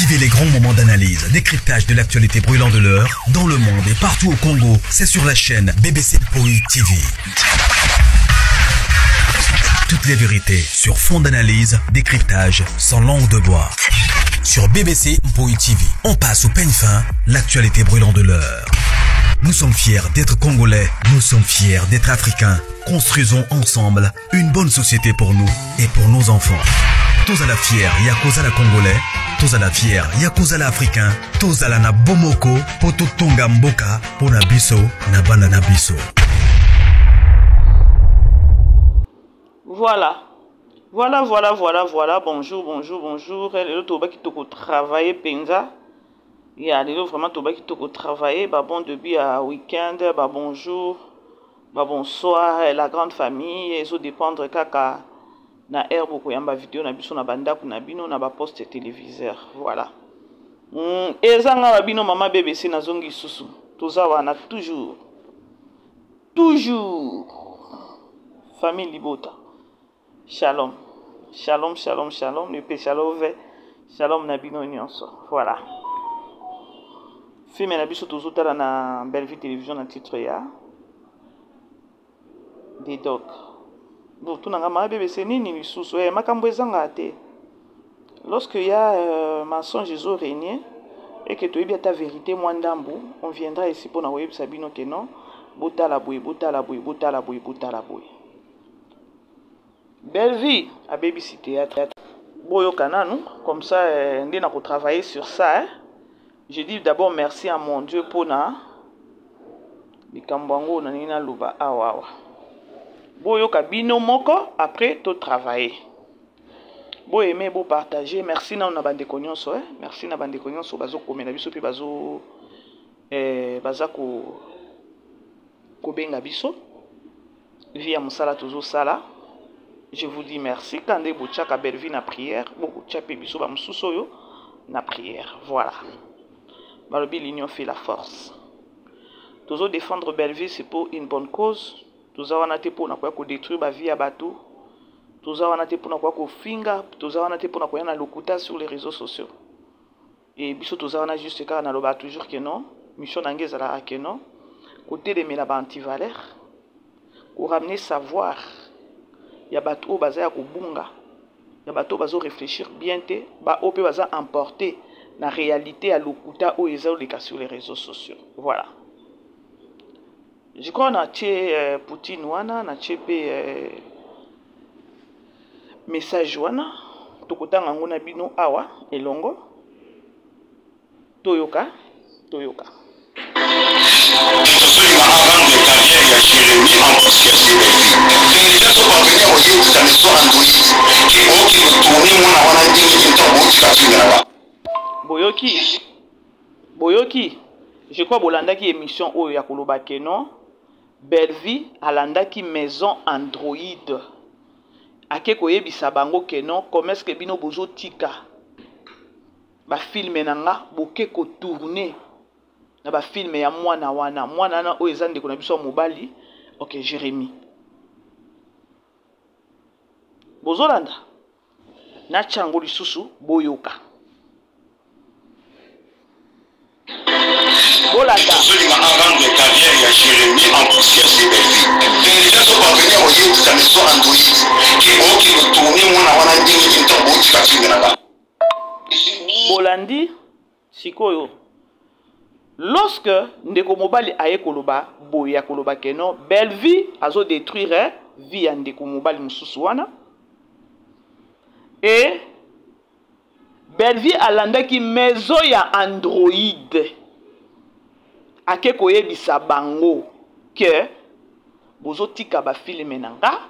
Vivez les grands moments d'analyse, décryptage de l'actualité brûlante de l'heure, dans le monde et partout au Congo. C'est sur la chaîne BBC Poi TV. Toutes les vérités sur fond d'analyse, décryptage, sans langue de bois. Sur BBC Mpoi TV, on passe au peigne fin l'actualité brûlante de l'heure. Nous sommes fiers d'être Congolais, nous sommes fiers d'être Africains. Construisons ensemble une bonne société pour nous et pour nos enfants. Tozala fier ya kozala Congolais, tozala fier ya kozala Africain, tozala na bomoko po totonga mboka po na biso na bana na biso. Voilà. Voilà, voilà, voilà, voilà. Bonjour, bonjour, bonjour. Lelo tobaki toko travailler penza. Ya lelo vraiment tobaki toko travailler. Ba bon début à week-end, ba bonjour, ba bonsoir la grande famille. Ezo dépendre kaka na heure bokoyamba video na biso na bandako na bino na ba poste téléviseur. Voilà. Eza nga ba bino mama BBC nazongi susu. Toza wana toujours. Toujours. Famille Libota. Shalom. Shalom, shalom, shalom. Le shalom. Shalom na bino nyonso. Voilà. Film na biso tozotala na Bellevue Télévision na titre ya des docs. Bon, tout nanga ma BBC nini lisusu eh makambo ezanga te. Lorsque il y a mensonge ezo régner et que toyebi ata vérité mwa ndambu, on viendra ici pour na koyebisa bino que non, botala boye, botala boye, botala boye, botala boye. Bellevue abebisi théâtre. Boyoka nanu, comme ça nde na ko travailler sur ça hein. Je dis d'abord merci à mon Dieu pour na likambo yango na nini naloba awa awa. Boyoka bino moko après to travailler. Bo aimer, bo partager. Merci na na bandeko nyonso hein. Merci na bandeko nyonso bazo komela biso pe bazo baza ko kobenga biso. Vie ya mosala tozo sala. Je vous dis merci kande botiaka Bellevue na prière, bokotia pe biso ba mosusu oyo na prière. Voilà. Balobi l'union fait la force. Tozo défendre Bellevue c'est pour une bonne cause. Toza wana te pona koya ko détruire ba vie ya bato. Toza wana te pona koya ko finga, toza wana te pona koya na lokuta sur les réseaux sociaux. Et biso toza wana juste kaka na loba toujours que non, mission na nge ezalaka que non, kotelemela ba antivaleur, ko ramener savoir ya bato oyo baza ya kobunga, ya bato oyo bazo réfléchir bien te, ba oyo pe baza emporté na réalité ya lokuta oyo eza oleka sur les réseaux sociaux. Voilà. Je crois na tie Poutine wana, na tie pe message wana, tokotanga ngo na bino awa elongo. Toyoka, toyoka. Tozolinga arendre carrière ya Jérémie en poussière chez Bellevue. Déjà so parvenir oyebisa maison Android ke oke kotourne mwana wana ndenge nini ntango botika filme na ba. Boyoki, boyoki. Je crois bolandaki émission oyo ya koloba ke non, Bellevue alandaki maison Android. Ake koyebisa bango ke non, comment est-ce que bino bozotika ba filme na nga boke ko tourner na ba filme ya mwana wana, mwana wana oyo eza ndeko na biso ya mobali, ok Jérémie. Bozolanda na chango lisusu boyoka. Bolanda. Tozolinga arendre carrière ya Jérémie en poussière chez Bellevue. Déjà so parvenir oyebisa maison Android ke oke kotourne mwana wana ndenge nini ntango botika filme na nga. Bolandi sikoyo lorsque ndeko mobali aye koloba boye ya koloba ke non, Bellevue azo détruire vie ya ndeko mobali mosusu wana. Et Bellevue alandaki maison ya Android. Ake koyebisa bango ke bozotika ba filme na nga,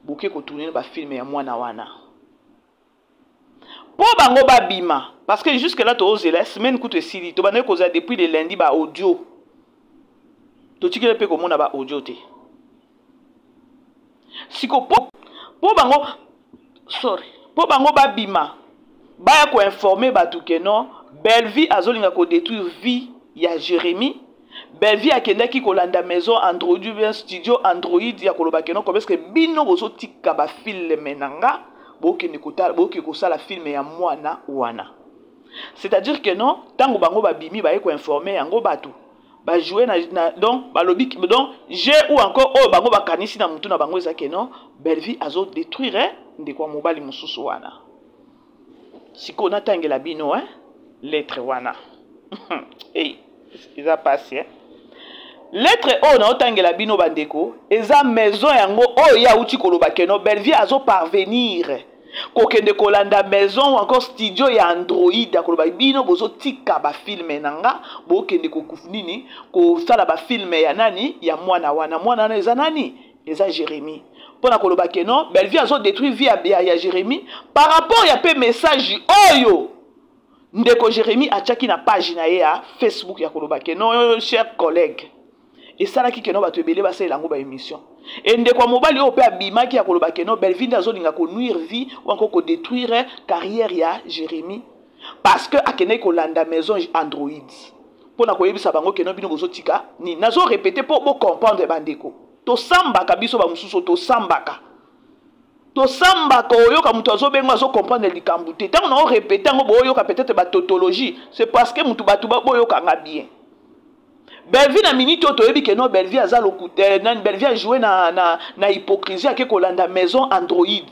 boke kotourner ba filme ya mwana wana. Po bango babima, parce que jusque là tozela semaine kutu esili, to bandaki kozela depuis le lundi ba audio. Totikele pe komona ba audio te. Siko po, po bango, sorry, po bango babima, baya ko informer bato ke non, Bellevue azolinga ko détruire vie ya Jérémie. Bellevue akendaki kolanda maison Android ou bien studio Android ya koloba ke non, parce que bino bozotika ba filme na nga, bokende kotala, boke kosala filme ya mwana wana. C'est-à-dire que non, ntango bango babimi, baye koinforme yango, bato bajoue na donc balobi, donc je ou encore oyo bango bakanisi na mutu na bango eza ke non, Bellevie azodétruire ndeko ya mobali mosusu wana. Sikoyo natangela bino, hein, lettre wana. Hey, eza pasi, hein? Lettre oyo naotangela bino, bandeko, eza maison yango oyo ye awuti koloba ke non, Bellevie azoparvenir kokende kolanda maison ou encore studio ya Android, akoloba: bino bozotika bafilm na nga, bokende nini, kosala bafilm ya nani, ya mwana wana. Mwana wana eza nani? Eza Jérémie. Mpo na koloba ke non, Bellevie azodétruire vie ya Jérémie par rapport ya mpe message oyo ndeko Jérémie atiaki na page na ye ya Facebook, ya koloba ke non, cher collègue. Esalaki ke non, bato ebele basalela yango baémission. E ndeko ya mobali oyo mpe abimaki ya koloba ke non, Bellevie nde azolinga konuire vie ou encore kodétruire carrière ya Jérémie, parce que akendaki kolanda maison Android mpo na koyebisa bango ke non, bino bozotika nini. Nazorépéter mpo bocomprendre, bandeko. Tosambaka biso bamosusu, tosambaka, tosambaka. Oyoka moto azobenga, azocomprendre likambo te. Ntango na orépéter yango, boyoka peut-être batautologie, c'est parce que motu, bato boyokanga bien. Bellevie, na minute oyo toyebi ke non, Bellevie aza lokuta nani, Bellevie ajoue na hypocrisie. Ake kolanda maison Android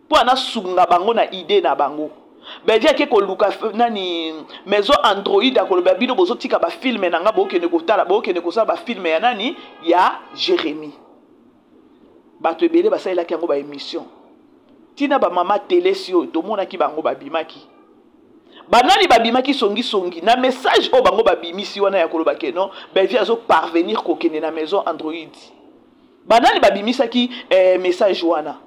mpo anasunga bango na idée na bango. Bellevie ake koluka nani, maison Android, akoloba: bino bozotika bafilm na nga, bokende kotala, bokende kosala bafilm ya nani, ya Jérémie. Bato ebele basalelaki yango baémission, ntina bamama telesi oyo tomonaki bango babimaki. Banani babimaki songisongi na message oyo bango babimisi wana ya koloba ke non, Bellevie azoparvenir kokende na maison Android? Banani babimisaki message wana?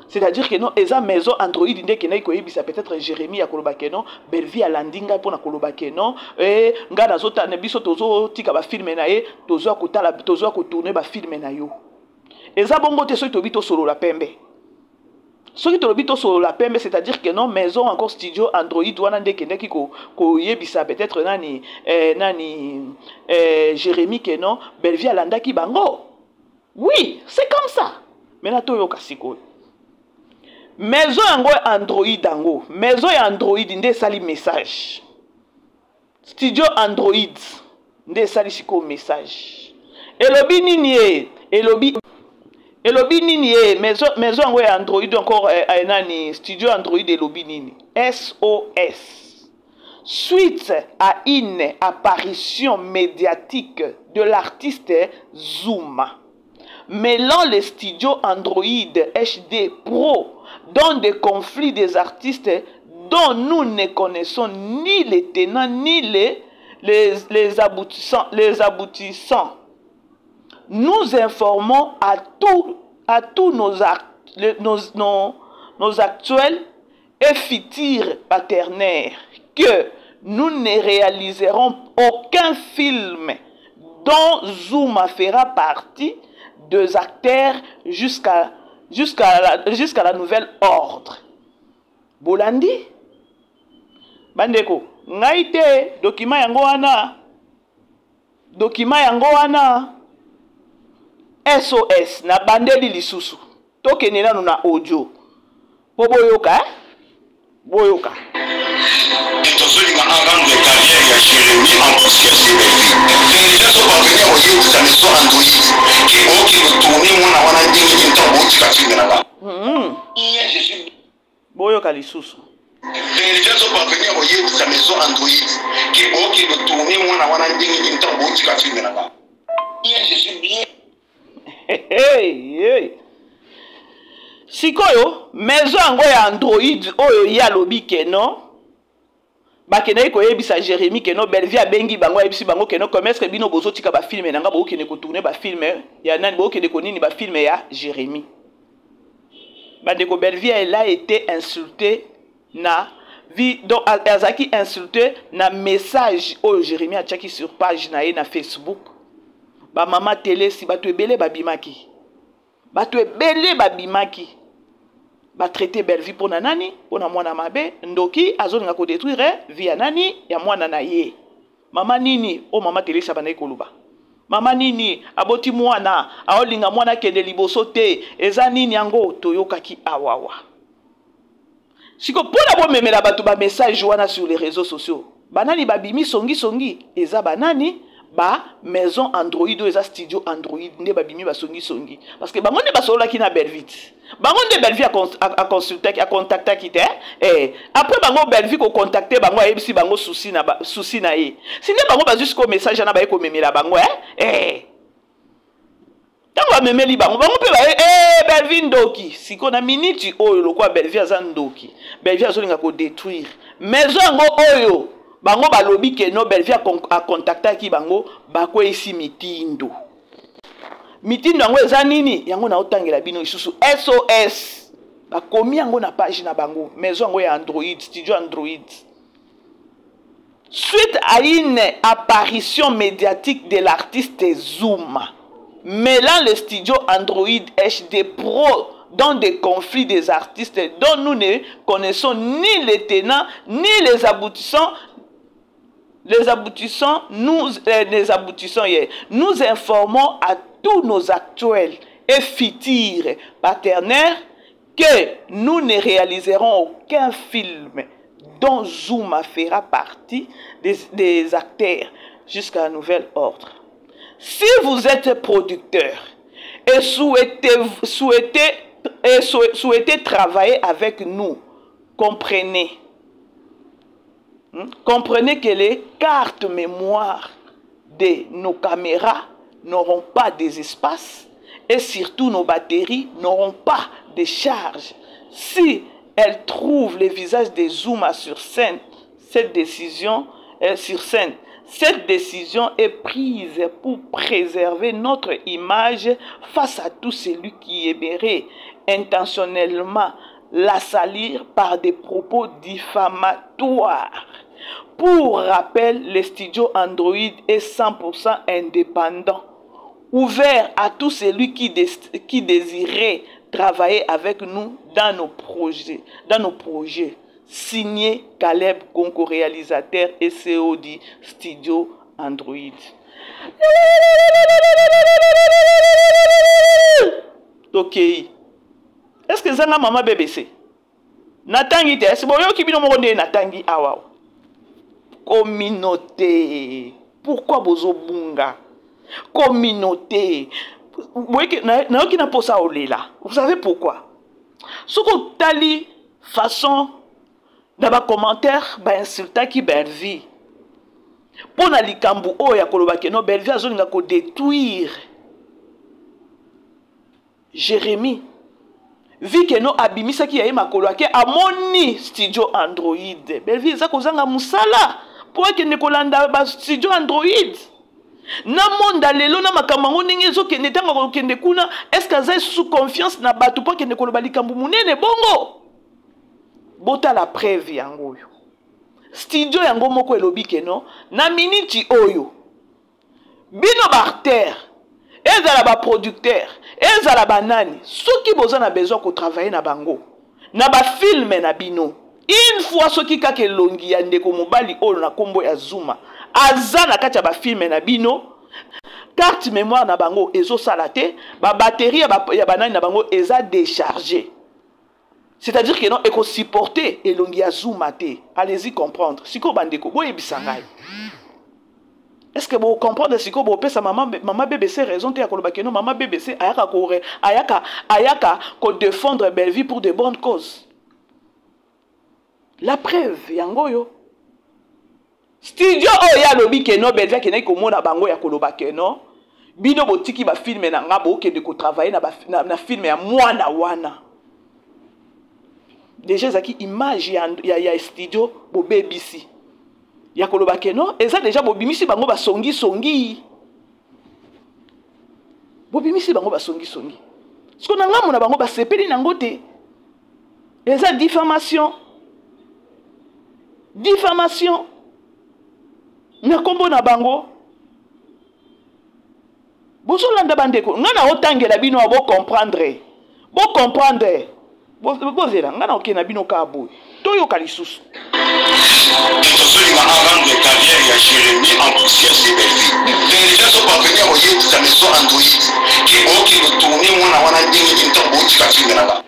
C'est-à-dire que non, eza maison Android nde ekendaki koyebisa peut-être Jérémie ya koloba ke non, Bellevie alandi ngai mpona koloba ke non, ngai nazotala, biso tozotika bafilm na ye, tozwa kotala, tozwa kotourne bafilm na yo. Eza bongo te. Soki tobi tosolola pembe, soki tolobi tosolola pembe, c'est-à-dire que non, maison, encore studio Android wana nde ekendaki koyebisa peut-être nani, Jérémie ke non, Bellevie alandaki bango. Oui, c'est comme ça. Maintenant toyoka sikoyo maison yango Android. Yango maison ya Android nde esali message, studio Android nde esali sikoyo message. Elobi nini? E elobi nini? E maison yango ya Android, encore nani, studio Android, elobi nini? SOS. Suite à une apparition médiatique de l'artiste Zuma mêlant les studios Android HD Pro dans des conflits des artistes dont nous ne connaissons ni les tenants ni les aboutissants, nous informons à tous nos actuels et futurs partenaires que nous ne réaliserons aucun film dont Zuma fera partie des acteurs jusqu'à la nouvelle ordre. Bolandi, bandeko, ngai te. Document yango wana, document yango wana, SOS. Na bandeli lisusu, tokende nanu na audio mpo boyoka, eh? Boyoka. Tozolinga arendre carrière ya Jérémie en plus ya Bellevie. Déjà soparvenir oyebisa maison Android ke okende tourne mwana wana ndenge nini, ntango botika filme na nga? Je suis Boyoka lisusu. Déjà soparvenir oyebisa maison Android ke okende tourne mwana wana ndenge nini, ntango botika filme na nga? Je suis bien. Hey, hey. Sikoyo maison yango ya Android oyo ye alobi ke non, bakendaki koyebisa Jérémi ke non, Bellevie abengi bango, ayebisi bango ke non, comme est-ce bino bozotika bafilm na nga, bokende kotourne bafilm ya nani, bokende konini, bafilm ya Jérémi? Bandeko, Bellevie, elle a été insultée na vie, donc azalaki insulté na message oyo Jérémi atiaki sur page na ye na Facebook. Bamama telesi, bato ebele babimaki, bato ebele babimaki batraite Bellevie mpo na nani? Mpo na mwana mabe, ndoki, azolinga kodétruire vie ya nani, ya mwana na ye. Mama nini oyo, mama Telesi abandaki koloba, mama nini aboti mwana, aolinga mwana akende liboso te. Eza nini yango toyokaki awawa? Siko mpona bomemela bato bamessage wana sur les réseaux sociaux, banani babimi songisongi? Eza banani? Ba maison Android oyo eza studio Android nde babimi basongisongi, parce que bango nde basololaki na Belvite, bango nde Bellevue aconsultaki, acontactaki te. Eh, après bango Bellevue kocontacte bango, ayebisi bango souci na, souci na ye. Si nde bango bazwi sikoyo message wana, baye komemela bango. Eh, ntango bamemeli bango, bango mpe baye eh, Bellevue ndoki. Sikoyo na miniti oyo, lokola Bellevue aza ndoki, Bellevue azolinga kodétruire maison yango oyo bango balobi ke no, Bellevue acontactaki bango, bakweyisi mitindo. Mitindo yango eza nini? Yango naotangela bino lisusu. SOS bakomi yango na page na bango, maison yango ya Android, studio Android: "Suite à une apparition médiatique de l'artiste Zuma mêlant le studio Android HD Pro dans des conflits des artistes dont nous ne connaissons ni les tenants ni les aboutissants, les aboutissants hier, nous informons à tous nos actuels et futurs partenaires que nous ne réaliserons aucun film dont Zuma fera partie des acteurs jusqu'à un nouvel ordre. Si vous êtes producteur et souhaitez travailler avec nous, comprenez. Comprenez que les cartes mémoire de nos caméras n'auront pas des espaces et surtout nos batteries n'auront pas de charge. Si elles trouvent les visages des Zuma sur scène, cette décision est sur scène. Cette décision est prise pour préserver notre image face à tout celui qui aimerait intentionnellement la salir par des propos diffamatoires. Pour rappel, le studio Android est 100% indépendant, ouvert à tout celui qui désirait travailler avec nous dans nos projets. Dans nos projets. Signé Caleb Konko, réalisateur et COD Studio Android." Ok. Est-ce que zanga mama BBC? Natangi te, est-ce boyoki bino moko nde natangi awa? Communauté. Pourquoi bozobunga? Communauté. Nayoki na posa olela. Vous savez pourquoi? Soki otali façon na bacommentaire bainsultaki Bellevue mpo na likambo oyo ya koloba ke no, Bellevue azolinga kodétruire Jérémie, vu ke no abimisaki ya ye makolo, ake amoni studio Android. Bellevue eza kozanga mosala mpo akende kolanda bastudio Android na monda lelo na makambo yango ndenge ezokende. Ntango akokende kuna, est-ce aza lisusu confiance na bato mpo akende koloba likambo monene bongo? Botala preuve yango oyo, studio yango moko elobi ke no, na miniti oyo, bino baacteur, ezala baproducteur, ezala banani, soki boza na besoin kotravaille na bango na bafilme na bino, une fois soki kaka elongi ya ndeko mobali oyo na nkombo ya Zuma aza na kati ya bafilme na bino, carte mémoire na bango ezosala te, babatterie ya banani na bango eza déchargé, c'est-à-dire que non, ekosupporte elongi ya Zuma te. Allez-y comprendre. Sikoyo bandeko, boyebisa ngai, est ce que bocomprendre sikoyo? Bopesa mama BBC raison te ya koloba ke no, mama BBC ayaka kore ayaka kodéfendre Bellevue pour de bonnes causes. La preuve yango oyo, studio oyo ye alobi ke no, Bellevue akendaki komona bango ya koloba ke no, bino botiki bafilme na nga, bokende kotravaille na filme ya mwana wana. Déjà ezalaki image ya studio bobebisi ya koloba ke no, eza déjà bobimisi bango basongisongi, bobimisi bango basongisongi. Siko na ngambo na bango basepeli nango te, eza diffamation, diffamation na nkombo na bango. Bozolanda bandeko, ngai na otangela bino, bocomprendre, bocomprendre. Bozela, ngai na okende na bino kaka boye, toyoka lisusu. Tozolinga arendre carrière ya Jérémie en poussière chez Bellevue. Donc déjà azoparvenir koyebisa maison Android ke okende tourne mwana wana ndenge nini ntango botika filme na nga?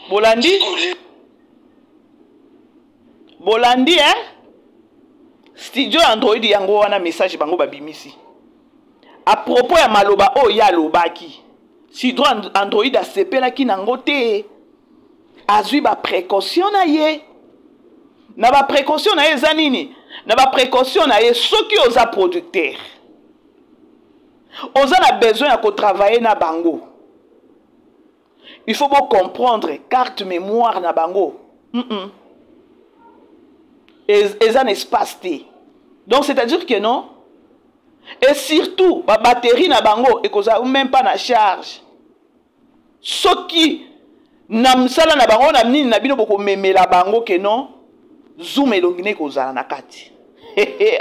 Bolandi? Bolandi hein? Studio Android yango wana message bango babimisi. À propos ya maloba oyo ye alobaki. Studio Android asepelaki nango te. Azwi ba précaution na ye. Na ba précaution na ye eza nini? Na ba précaution na ye soki oza producteur. Oza na besoin ya ko travailler na bango. Il faut bo comprendre carte mémoire na bango. Eza na espace te. Donc c'est-à-dire que non. Et surtout ba batterie na bango ekozala même pas na charge. Soki na msala na bango na nini na bino bokomemela bango ke non, zoom elongi ne kozala na kati.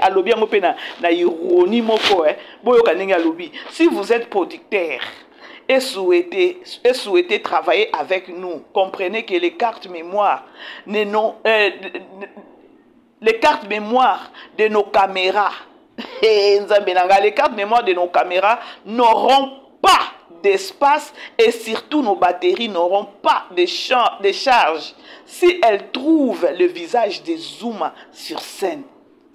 Alobi yango pe na ironie moko, eh. Boyoka ndenge alobi. Si vous êtes producteur et souhaitez travailler avec nous, comprenez que les cartes mémoire ne non, les cartes mémoire de nos caméras, eh, Nzambe na nga, les cartes mémoire de nos caméras n'auront pas d'espace et surtout nos batteries n'auront pas de charge si elles trouvent le visage de Zuma sur scène.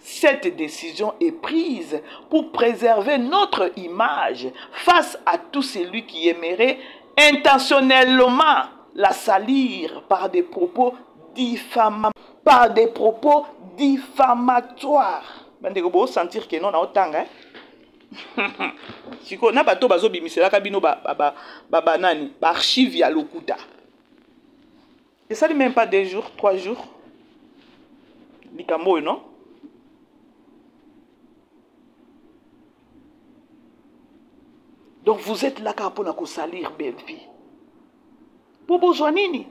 Cette décision est prise pour préserver notre image face à tout celui qui aimerait intentionnellement la salir par des propos diffamatoires. Par des propos diffamatoires. Bandeko, bo sentir que non, na otanga, hein? Siko, na bato bazo bimiselaka bino ba, ba, ba, ba, ba nani, ba archive ya lokuta. Et ça même pas 2 jours, 3 jours. Likambo, non? Donc vous êtes là pour na ko salir Bellevue. Pour bozwa nini?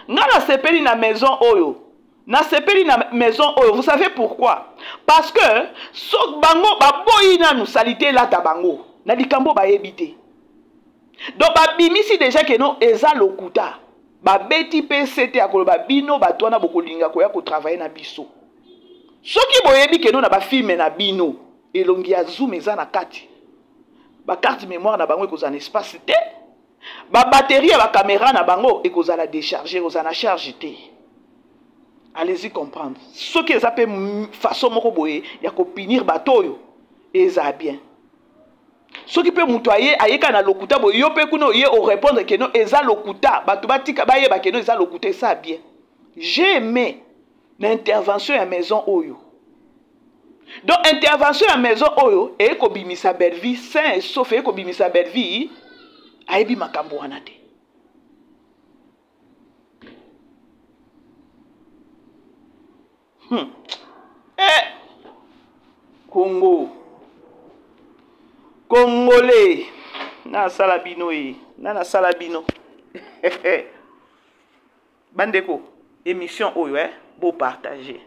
Nga na sepeli na maison oyo. Na sepeli na maison oyo. Vous savez pourquoi? Parce que sok bango baboyi nanu salité lata bango. Na likambo ba yebite. Donc ba bimisi déjà que non eza lokuta. Ba beti PCT akoloba bino bato wana bokolinga koya ko travailler na biso. Soki boyebi que non na ba film na bino elongi ya Zoom eza na kati. Ba carte mémoire na bango ekozala na espace te. Ba batterie ya ba caméra na bango ekozala décharger, ekozala na charge te. Allez-y comprendre. Soki eza pe façon moko boye ya ko punir bato oyo eza bien. Soki pe mutu aye ayeka na lokuta boye yo pe kuna oye o répondre que non eza lokuta, bato batika bayeba que non eza lokuta, eza bien. J'ai aimé l'intervention ya maison oyo. Donc intervention ya maison oyo eye kobimisa Bellevue sain et sauf, eye kobimisa Bellevue ayebi makambo wana te. Eh! Congo. Congolais. Na sala bino e. Na na sala bino. Bandeko, émission oyo, eh, bo partager.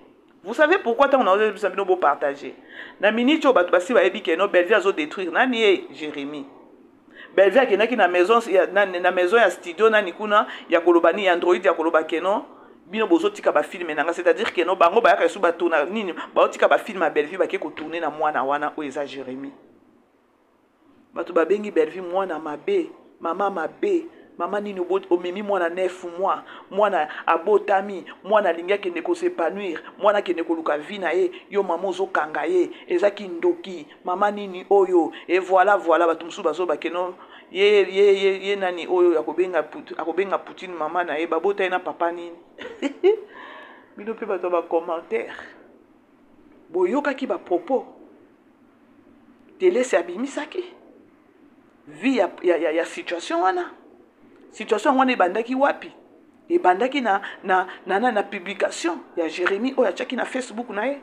Vous savez pourquoi tant on a besoin de bo partager? Na minute oyo bato basi bayebi ke no Bellevue azo détruire nani e Jérémie. Bellevue akendaki na maison ya, na, na maison ya studio nani kuna ya koloba ni Android ya koloba ke no bino bozotika ba film nanga, c'est-à-dire que no bango bayaka esu ba tourner nini, baotika ba film ya Bellevue bake ko tourner na mwana wana oyo eza Jérémie. Bato babengi Bellevue mwana mabe, mama mabe, mama nini omemi mwana 9 mois, mwana abotami, mwana alingi akende ko s'épanouir, mwana akende koluka vie na ye, yo mama ozokanga ye, eza kindoki, mama nini oyo, et voilà, voilà, bato mosusu bazoba ke no, ye, ye, ye, ye nani oyo akobenga Poutine mama na ye, babota ye na papa nini. Bino pe bato ya ba commentaire, boyokaki ba propos Telesi abimisaki vie ya situation wana. Situation wana ebandaki wapi? Ebandaki na publication ya Jérémie oyo atiaki na Facebook na ye.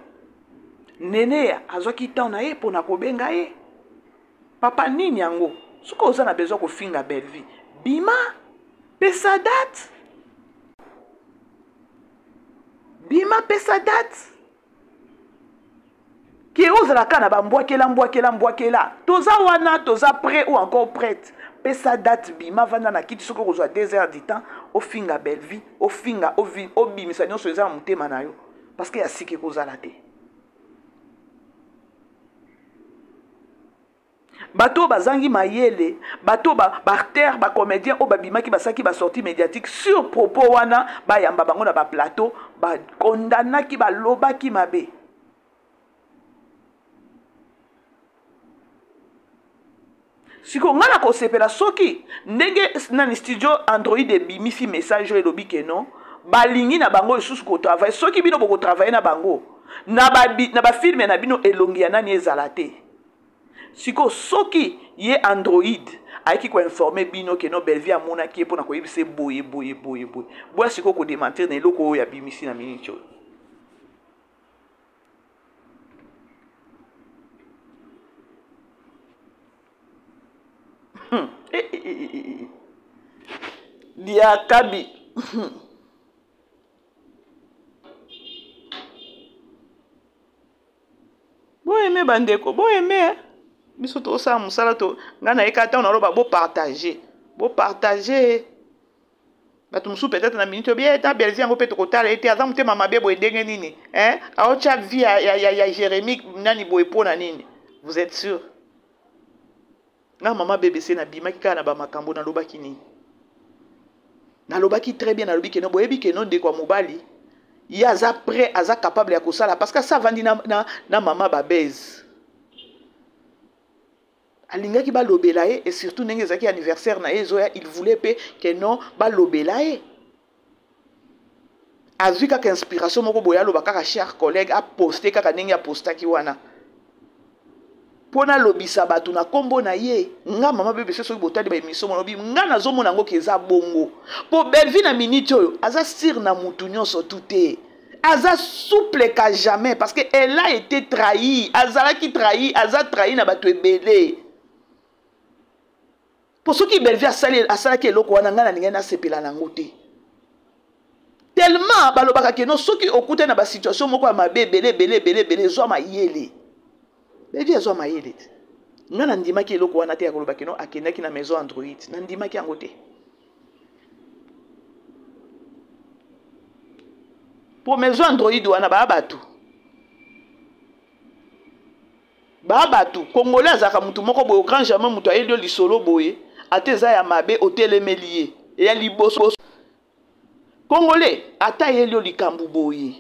Neneya azwaki temps na ye pona kobenga ye. Papa nini yango? Soki oza na besoin kofinga Bellevue, bima, pesa date. Bima, pesa date. Ke ozalaka na ba mbwakela, mbwakela, mbwakela. Toza wana, toza prêt ou encore prête. Pesa date, bima, vanda na kiti, soki okozwa 2 heures du temps, ofinga Bellevue, ofinga, obimisa nyonso eza na motema na yo. Parce que ya sika ekozala te. Bato oyo bazangi mayele, bato oyo ba, baacteur, bacomédien oyo babimaki basalaki basortie médiatique sur propos wana, bayamba bango na baplateau, bakondanaki, balobaki mabe. Sikoyo ngai nakosepela soki ndenge nani studio Android ebimisi message oyo elobi ke non, balingi na bango lisusu kotravaille. Soki bino bokotravaille na bango na bafilme na bino, elongi ya nani ezala te. Sikoyo soki ye Android ayaki koinforme bino ke no Bellevue amonaki ye mpona koyebisa ye boye boye boye boye, boya sikoyo kodementir na eloko oyo abimisi na miniti oyo. Diakabi. Boyeme bandeko, boyeme eh. Biso tosala mosala to ngai nayeka ntango naloba bopartage, bopartage. Bato mosusu peut-être na minute oyo eh, ta Bellevue yango mpe tokotala ye te, aza motema mabe boye ndenge nini eh? Aotya vie ya, ya, ya, ya Jérémie nani boye mpo na nini? Vous êtes sûr? Nga mama BBC nabimaki kaka na bamakambo, nalobaki nini? Nalobaki très bien, nalobi keno boyebi keno ndeko ya mobali ye aza prêt, aza capable ya kosala parce que asa avandi na, na, na mama babeze alingaki balobela ye, et surtout ndenge ezalaki anniversaire na ye ezoya, il voulait pe que non balobela ye. Azwi kaka inspiration moko boye, aloba kaka cher collègue, aposte kaka ndenge apostaki wana mpo nalobisa bato na nkombo na ye. Nga mama BBC, soki botali ba émission molobi, nga nazomona yango ke eza bongo mpo Bellevue na minute oyo aza sire na mutu nyonso tu te, aza souple ka jamais parce que elle a été trahie, azalaki trahi, aza trahi na bato ebele. Po soki Bellevue asalaki eloko wana, ngai nalingai nasepela nango te. Tellement balobaka ke no soki okutani na ba situation moko ya mabe ebele ebele ebele ebele, ezwa mayele. Bellevue azwa mayele te. Ngai nandimaki eloko wana te ya koloba ke no akendaki na maison Android, nandimaki yango te. Po maison Android wana baa bato, ba bato congolais azalaka mutu moko boye au grand jamais mutu ayeli yo lisolo boye ata eza ya mabe otelemeli ye ya liboso. Congolais ata ayeli yo likambo boye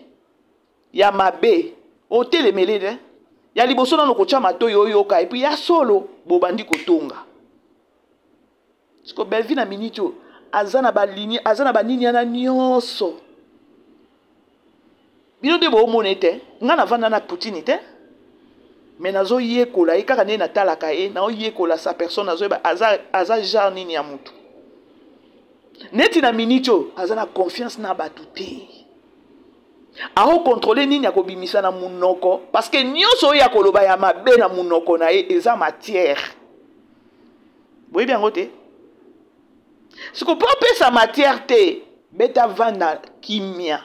ya mabe otelemeli ye ya liboso nano kotya matoyi oyoka, et puis ya solo bobandi kotonga. Siko Bellevue na minute oyo aza na ba ligne, aza na banini wana nyonso. Bino nde boomona ete nga navanda na Poutine te, mais nazoyekola ye kaka ndenge natalaka ye, naoyekola sa personne, nazoyeba aza genre nini ya mutu. Neti na minute oyo aza na confiance na bato te, aokontrole nini akobimisa na munoko, parce que nyonso oyo akoloba ya mabe na munoko na ye eza matière. Boyebi yango te. Siko mpo apesa matière te, beta vanda kimia.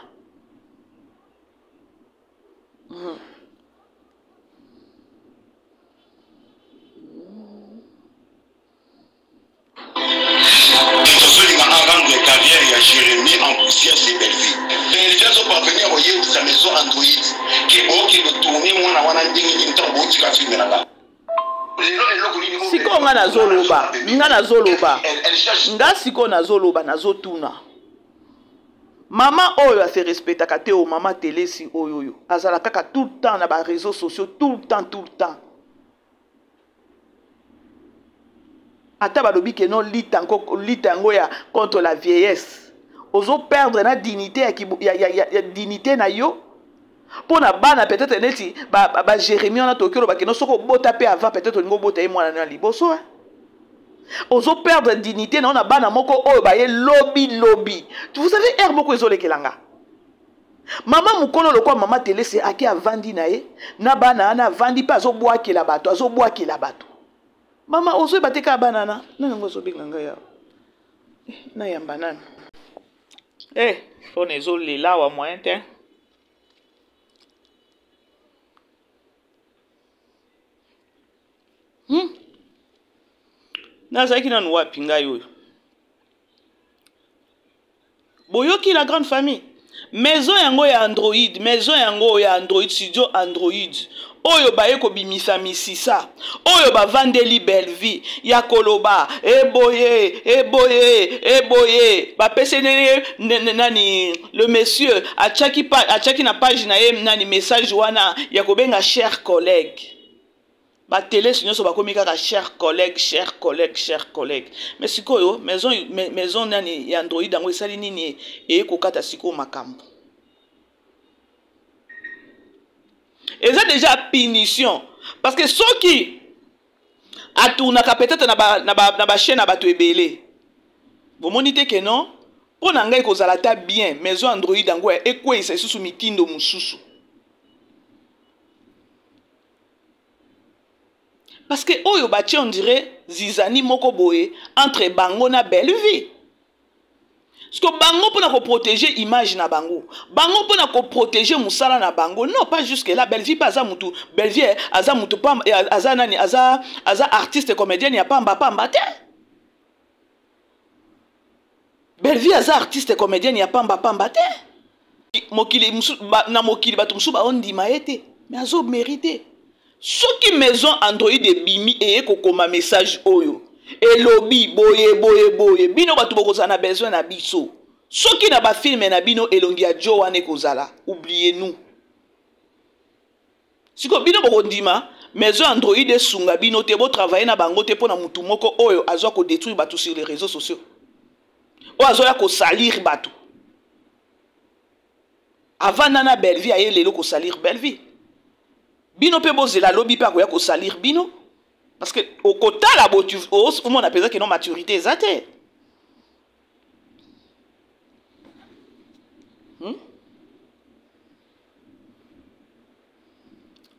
Tozolinga arendre carrière ya Jérémie en poussière, c'est Bellevue. Bellevue azoparvenir koyebisa maison Android ke bookende tourne mwana wana ndenge nini ntango bootika filme na nga. Sikoyo nga nazoloba, nga nazoloba, nga sikoyo nazoloba, nazotuna mama oyo ase respectaka te, oyo mama Telesi oyo oyo azala kaka tout le temps na ba réseaux sociaux, tout le temps, tout le temps. Ata balobi ke non, lita yango ya contre la vieillesse, ozo perdre na dignité ya, ya, ya, ya, ya dignité na yo mpo na bana. Peut-être neti ba Jérémie wana tokoki oloba ke no soki obota mpe avant, peut-être olingi obota ye mwana na liboso, eh? Ozo perdre dignité na yo na bana moko oyo baye lobi lobi. Vous savez, heure moko ezolekela nga mama mokolo lokwa mama Telese ake avandi na ye na bana wana, avandi mpe azobwakela bato, azobwakela bato. Mama ozoyeba te kaka bana na nani yango azobenga ngai awa, nayamba nani? Fone ezolela awa, moyen te. Nazalaki nanu wapi ngai oyo? Boyoki la grande famille. Maison yango ya Android, maison yango ya Android, studio Android oyo baye kobimisa misisa oyo bavandeli Bellevue ya koloba eboye eboye eboye, bapeseli nani le monsieur atiaki, atiaki na page na ye nani message wana ya kobenga cher collègue. Batelesi nyonso bakomi kaka cher collègue, cher collègue, cher collègue. Mais sikoyo maison, maison nani ya Android yango esali nini? Eye kokata sikoyo makambo eza déjà punition, parce que soki atournaka peut-être na ba, na ba, na ba chaîne ya bato ebele, bomoni te ke non. Mpo na ngai kozala ata bien, maison Android yango ekweyisa lisusu mitindo mosusu, parce que oyo batie on dirait zizani moko boye entre bango na Bellevue. Parce que bango mpona koprotéger image na bango, bango mpona koprotéger mosala na bango, non pas jusque là. Bellevue mpe aza mutu, Bellevue aza mutu pamba, aza nani, aza artiste comédienne ya pamba pamba te. Bellevue aza artiste comédienne ya pamba pamba te. Mokili na mokili, bato mosusu baondima ye te, mais azomérite. Soki maison Android ebimi, eye kokoma message oyo elobi boye boye boye, bino bato bokozala na besoin na biso. Soki na bafilme na bino elongi ya jo wana ekozala, oubliez nous. Sikoyo bino bokondima maison Android esunga bino te, botravaille na bango te, mpo na mutu moko oyo azwa kodétruire bato sur les réseaux sociaux, oyo azoya kosalir bato. Avanda na Bellevue, aye lelo kosalir Bellevue. Bino mpe bozela, lobi mpe akoya kosalir bino, parce que okotala omona mpenza keno maturité eza te.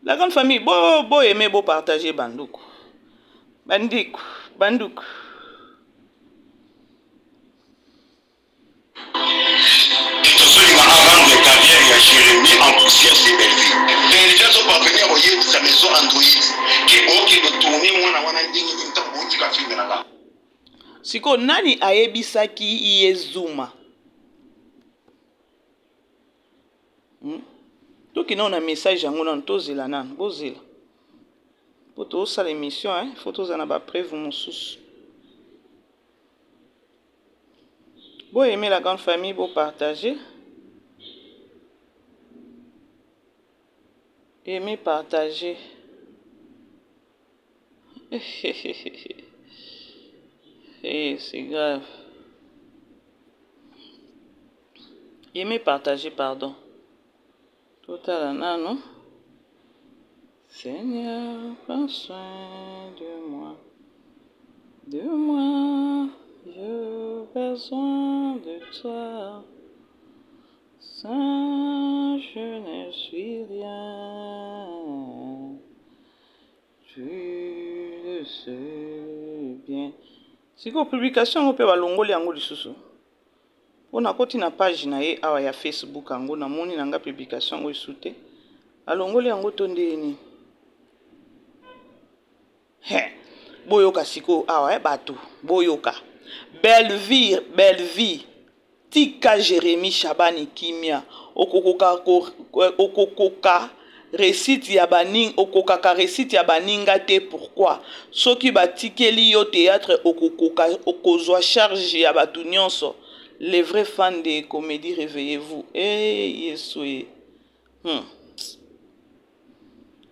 La grande famille, bo bo aimer, bo partager, banduku bandiku banduku. Tozolinga arendre carrière ya Jérémie en poussière. C'est Bellevue déjà azoparvenir koyebisa maison Android ke okende tourne mwana wana ndenge nini ntango botika filme na nga? Sikoyo nani ayebisaki ye Zuma? Tokende na message yango nano, tozela nano, bozela po tozosala émission, hein? Faut tozala na bapreuve mosusu. Boaimer, la grande famille, bopartager, aimer, partager. Eh, c'est grave. Aimer, partager, pardon. Totala nano. Seigneur, prends soin de moi. De moi, j'ai besoin de toi. Sans, je ne suis rien. Tu le sais bien. Sikoyo publication yango mpe balongoli yango lisusu, mpo nakoti na page na ye awa ya Facebook yango, namoni na nga publication yango esu te. Alongoli yango to ndeni? He, boyoka sikoyo awa, eh, bato boyoka. Bellevue, Bellevue, tika Jérémi Shabani kimia. Okokoka réussite ya baninga, okokaka réussite ya baninga te. Pourquoi? Soki batikeli yo théâtre, okokoka okozwa charge ya bato nyonso. Les vrais fans de comédie, réveillez-vous. Eh Yesu e!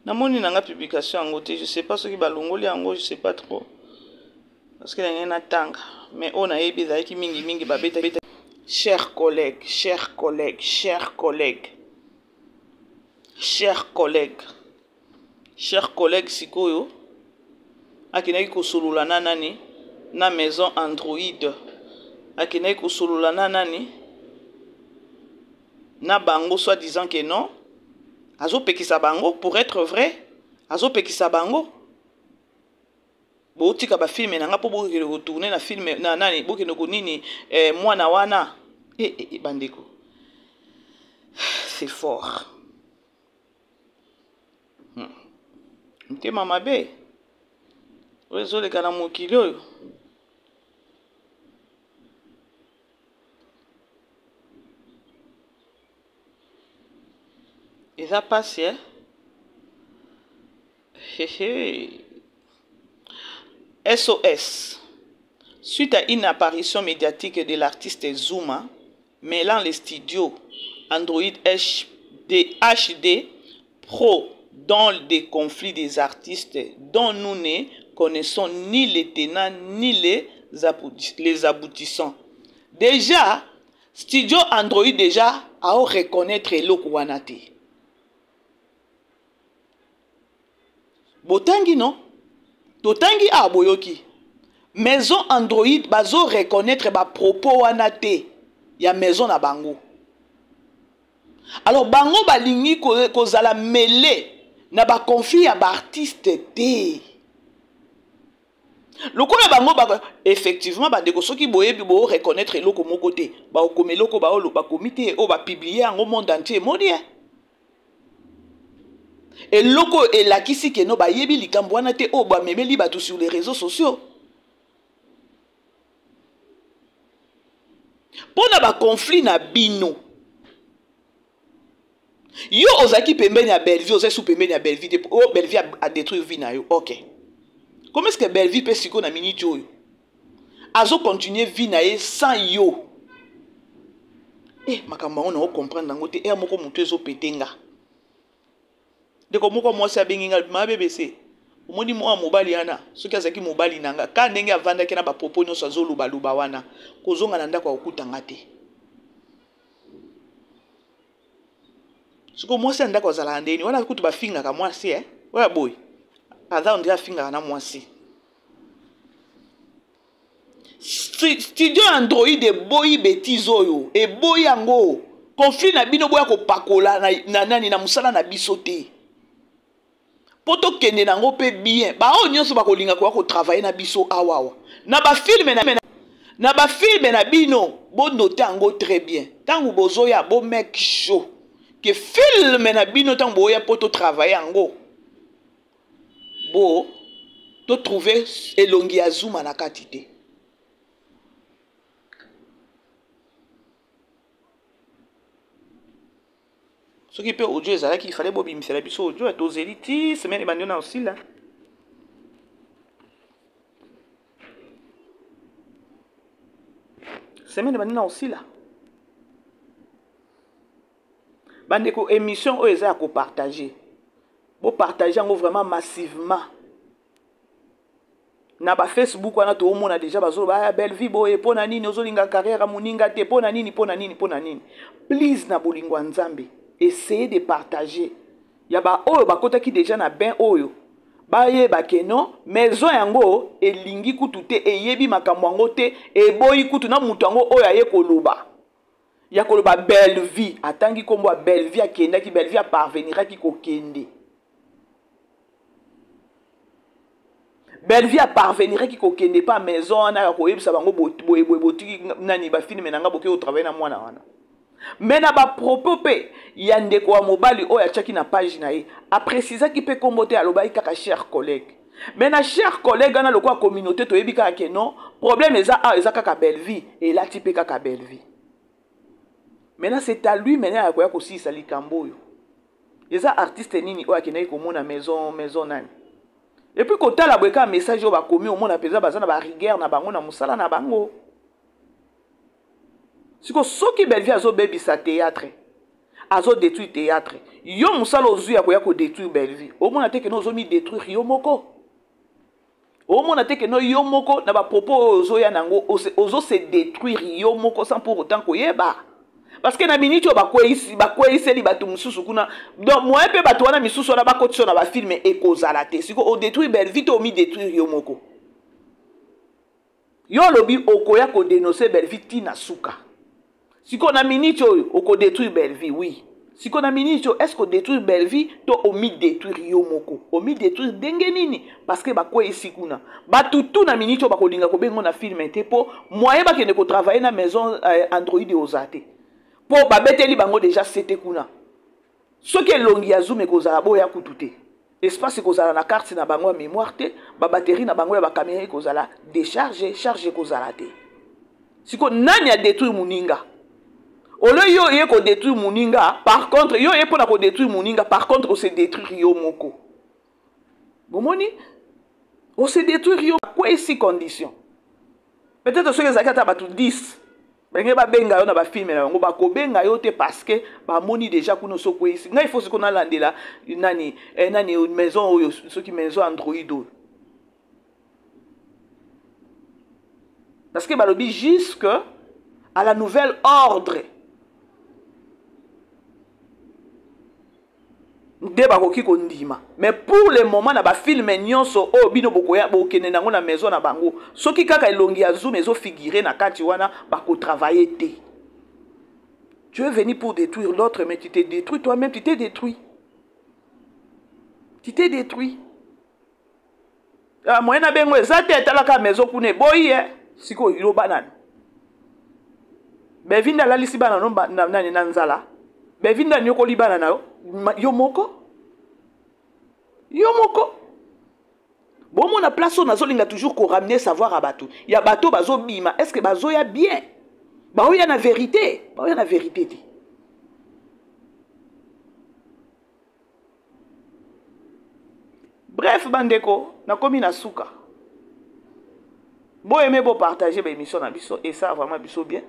Namoni nanga publication yango te. Je sais pas soki balongoli yango, je sais pas trop, parce que ndenge natanga, mais oyo nayebi ezalaki mingimingi babeta cher collègue, cher collègue, cher collègue, cher collègue, cher collègue. Sikoyo akendaki kosolola na nani na maison Android? Akendaki kosolola na nani na bango, soit disant que non, azopekisa bango. Pour être vrai, azopekisa bango: botika bafilme na nga mpo bokende kotourne na filme na nani, bokende konini, mwana wana. Eh, bandeko, c'est fort. Motema mabe oyo ezoleka na mokili oyo. Eza pasi eh? Hehe. SOS. Suite à une apparition médiatique de l'artiste Zuma, mêlant les studios Android HD, HD Pro dans des conflits des artistes dont nous ne connaissons ni les tenants ni les, les aboutissants. Déjà, studio Android déjà a reconnaître eloko wana te. Botangi non? Totangi a boyoki. Maison Android bazo reconnaître ba propos wana te ya maison na bango. Alors bango balingi kozala mêlé na ba conflit ya ba artiste te. Lokola bango ba effectivement bandeko soki boyebi bo reconnaître eloko moko te, ba okoma eloko ba olo bakomi te oyo ba publier yango monde entier emoni eh. Eloko elakisi ke no bayebi likambo wana te oyo bamemeli bato sur les réseaux sociaux. Mpo na ba conflit na bino. Yo ozalaki pembeni ya Bellevue, ozali sous pembeni ya Bellevue te. Oh, Bellevue a détruire vie na yo. OK. Comment est-ce que Bellevue pe siko na minute oyo? Azo continuer vie na ye sans yo. Eh, makambo yango na o comprendre yango te. Eh, moko mutu ezo pete nga. Ndeko moko mwasi abengi nga ma BBC. Omoni mwa mobali wana, soki azalaki mobali na nga, ka ndenge avandaki na ba propos nyonso azoloba loba wana, kozonga na ndako akokuta nga te. Sikoyo mwasi ya ndako azalaka ndeni wana kutu bafingaka mwasi eh? Oyo boye aza ondire afingaka na mwasi. Studio Android eboyi betise oyo, eboyi yango. Conflit na bino boya kopakola na, na nani na mosala na biso te. Po tokende nango pe bien. Ba oyo nyonso bakolinga koya kotravailler na biso awawa. Na ba filme na na ba filme na bino bo noter yango très bien. Tango bozoya bo make sure que filme na bino tango boya po to travailler yango. Bo to trouver elongi ya Zuma na kati te. Soki pe audio ezalaki, il fallait bobimisela biso audio ya tozeli ti semaine ebandi na osila. Semaine ebandi na osila. Bandeko, émission oyo eza ya ko partager. Bo partager yango vraiment massivement. Na ba Facebook wana toomona déjà bazoloba ah, Bellevue boye mpo na nini ozolinga carrière ya moninga te mpo na nini mpo na nini mpo na nini. Please na bolingo ya Nzambe, essayez de partager ya ba oyo bakotaki déjà na bain oyo bayeba ke non maison yango elingi kutu te, eyebi makambo yango te, eboyi kutu na moto yango oyo aye koloba ya koloba Bellevue atangi kombo ya Bellevue akendaki, Bellevue aparveniraki kokende. Bellevue aparveniraki kokende pa maison wana ya koyebisa bango boye boye botiki nani ba filme na nga boke kotravailler na mwana wana. Mais na ba propos pe ya ndeko ya mobali oyo atiaki na page na ye, aprecisaki pe kombo te, alobaki kaka cher collègue. Mais na cher collègue wana lokola communauté toyebi kaka ke non, problème eza awa eza kaka Bellevue, elati pe kaka Bellevue. Maintenant c'est à lui maintenant ya koya kosilisa likambo oyo. Eza artiste nini oyo akendaki komona maison, maison nani? Et puis kotala boye kaka message oyo bakomi, omona mpenza baza na ba rigueur na bango na mosala na bango. Siko soki Bellevue azobebisa théâtre, azo détruire théâtre, yo mosala ozwi ya koya ko détruire Bellevue, omona te ke no ozomi détruire yo moko. Omona te ke no yo moko na ba propos oyo ozoya nango, ozo se détruire yo moko sans pour autant koyeba. Parce que na minute oyo bakweyiseli bato mosusu kuna, donc moyen pe bato wana misusu wana bakotisa na ba film ekozala te. Siko o détruire Bellevue to omi détruire yo moko. Yo olobi okoya ko dénoncer Bellevue ti na suka. Siko na minute oyo oko détruire Bellevue, oui. Siko na minute oyo est-ce que détruire Bellevue to omi détruire yo moko? Omi détruire ndenge nini? Parce que bakweyisi kuna. Batu tout na minute oyo bakolinga kobengo na film te po moyen bakende ko travailler na maison Android oza te. Po babeteli bango déjà CT kuna. Soki elongi ya Zoom ekozala boya kutu te. Espace ekozala na carte na bango ya mémoire te, ba batterie na bango ya ba caméra ekozala décharge, charge ekozala te. Siko nani a détruire muninga? Ole yo oye kodétruire moninga, par contre yo oye mpona kodétruire moninga, par contre ose détruire yo moko. Bomoni, ose détruire yo akwesi condition. Peut-être soki ezalaki ata bato 10 balingi babenga yo na bafilme na bango, bakobenga yo te parce que bamoni déjà kuna osi okweyisi. Ngai faut sikoyo nalandela nani, nani maison oyo, soki maison Android oyo, parce que balobi jusque à la nouvelle ordre nde bakoki kondima. Mais pour le moment, na bafilme nyonso oyo bino bokoya bokende nango na maison na bango, soki kaka elongi ya Zoom ezofigure na kati wana, bakotravaille te. Tu es venu pour détruire l'autre, mais tu t'es détruit toi-même. Tu t'es détruit, tu t'es détruit. Ah, moyen na bengo eza te. Etalaka maison kuna eboyi ye. Sikoyo loba nani? Bevinda alalisi bana no nani na nzala. Bevinda anyokoli bana na yo, yo moko, yo moko. Bomona place oyo nazolinga toujours koramener savoir ya bato, ya bato bazobima. Est ce que bazoya bien? Baoya na vérité? Baoya na vérité te. Bref, bandeko, nakomi na suka. Boaime, bopartage baémission na biso et ça vraiment biso bien.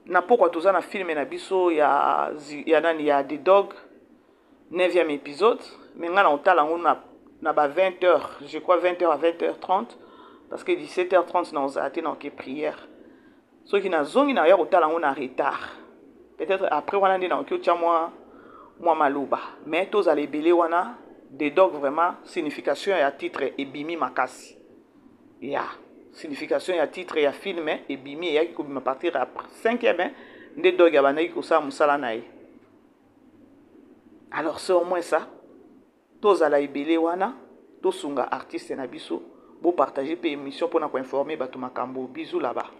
Na pokwa toza na filme na biso ya nani, ya The Dog, 9e épisode. Mais ngai na kotala yango na ba 20 heures, je crois 20 heures à 20 h 30, parce que 17 h 30 na ozala te, na oke prière. Soki nazongi, na ya kotala yango na retard. Peut-être après wana nde nakoki otya mwa maloba. Mais tozala ebele wana. The Dog, vraiment signification ya titre ebimi makasi. Ya signification ya titre ya film ebimi, eyaki kobima partir ya 5e nde Dog abandaki kosala mosala na ye. Alors c'est au moins ça. Tozala ebele wana, tosunga artiste na biso. Bopartage mpe émission mpona koinforme bato makambo. Bisous là-bas.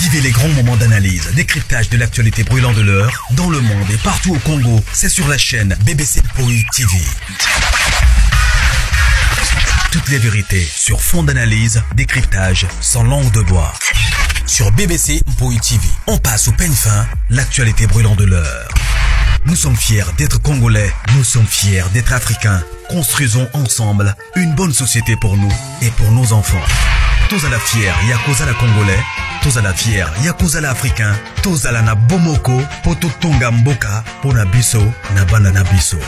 Vivez les grands moments d'analyse, décryptage de l'actualité brûlante de l'heure, dans le monde et partout au Congo. C'est sur la chaîne BBC Poi TV. Toutes les vérités sur fond d'analyse, décryptage, sans langue de bois. Sur BBC Mpoi TV, on passe au peigne fin l'actualité brûlante de l'heure. Nous sommes fiers d'être Congolais, nous sommes fiers d'être Africains. Construisons ensemble une bonne société pour nous et pour nos enfants. Tozala fier ya kozala Congolais, tozala fier ya kozala Africain, tozala na bomoko po totonga mboka pona biso na bana na biso.